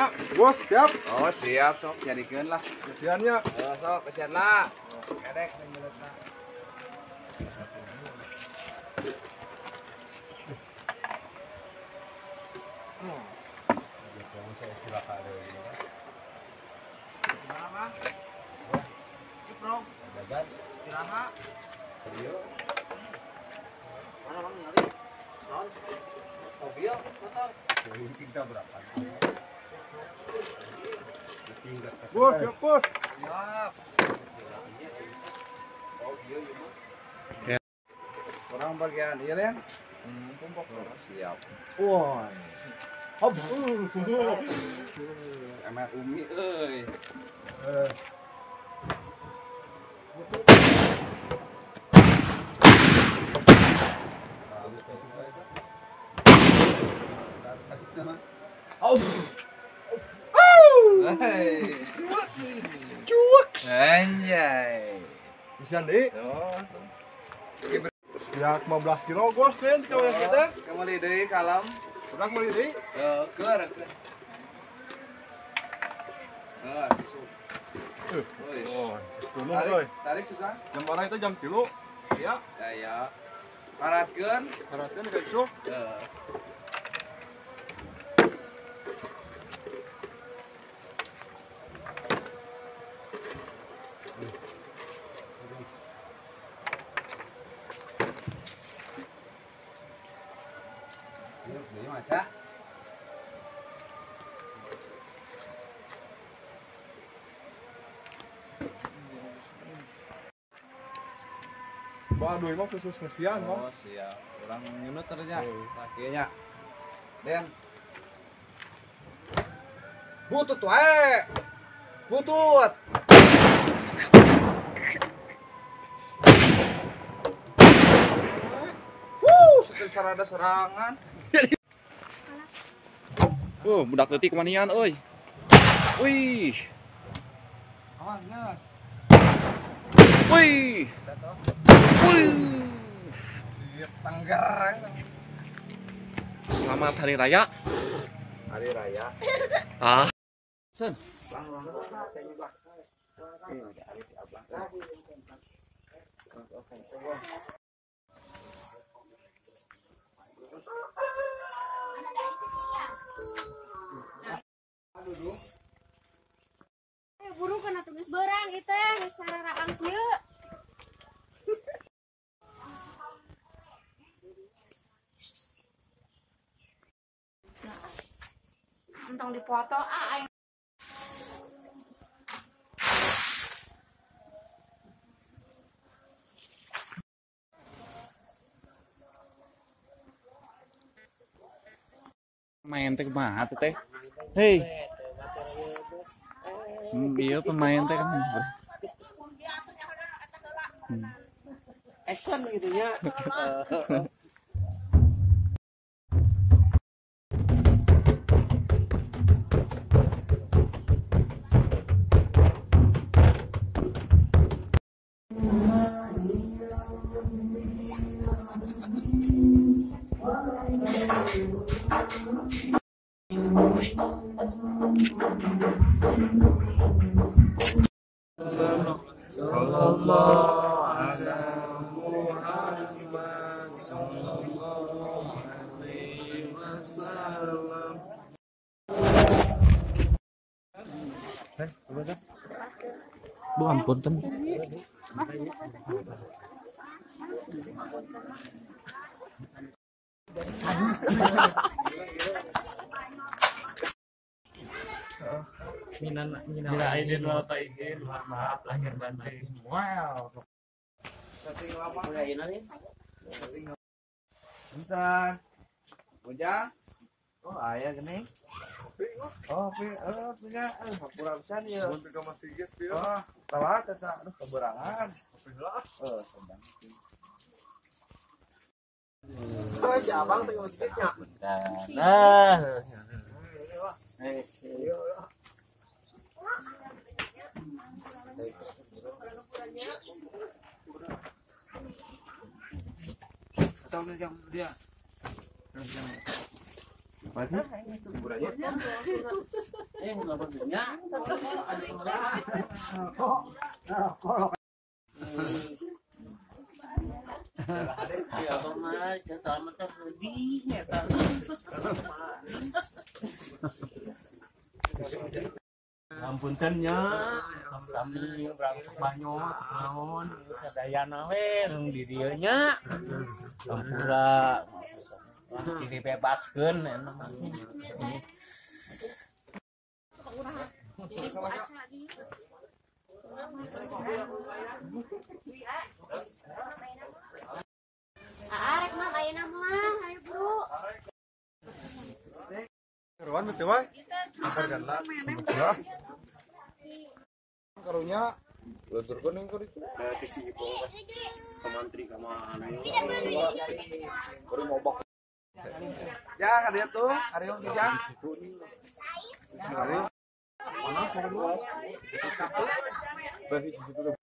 Ya, bos, siap. Oh, siap sok jadikeun lah. Kesiannya. Oh, sok kesian lah. Kerek nyelutna. Mana bang nyari? Non? Mobil, motor. Berapa? Bos, siap bos. Siap. Orang bagian iya ya? Kumpul. Siap. Wah. Hop. Emang umi euy. Oh. Hey. Cuak. Anjay. Bisa deui. Oh. Ya 15 kilo bos den kawan kita. Kembali deui kalem. Urang meuli deui. Heeh, keur. Ah, susu. Oh, setunuh euy. Tarik susah. Jam mana itu jam 3. Iya. Ya ya. Paratkeun, paratkeun ka isuk. Heeh. Baduy mah khusus ngesian mah. Oh, siap. Urang nyunut ternyata. Kakinya. Den. Butut wae. Butut. Wuh, sarada serangan. Budak leutik manian euy. Wih. Awas, ngas. Wih. Wih. Siap tangger. Selamat hari raya. Hari raya. Ah. Sen. Buru kana tumis berang ieu teh geus sararaang kieu. Entong dipoto ah aing. Main teh kumaha teh? Hei. Iya pemain teh kan. Action gitu ya. Sallallahu ala Muhammad sallallahu alaihi wasallam. Bu ampun tem. Mina aidin wal faizin, mohon maaf lahir batin. Wow. Bentar. Ujang. Oh, aya geuning. Oh, punya hampura pisan ieu. Mun ka masjid ieu. Oh, telat eta aduh keberangan. Sedang. Oh, si abang teh masjidnya. Nah. Atau jam dia. Apa sih? Hiburannya? Nggak punya. Ya, mah selamat lebih ya. Ampunten nya, kami berangkat banyak naon sadayana we di dieu nya. Ampura dibebaskeun enak. Arek mah ayeuna mah, ayo bro. Seruan betul wae. Karunya luturkeun yang keur itu. Ke mantri ka mana? Baru mau bak. Ya, ka dieu tuh, Ariung kijang. Ariung. Mana sama dua? Bah, di situ.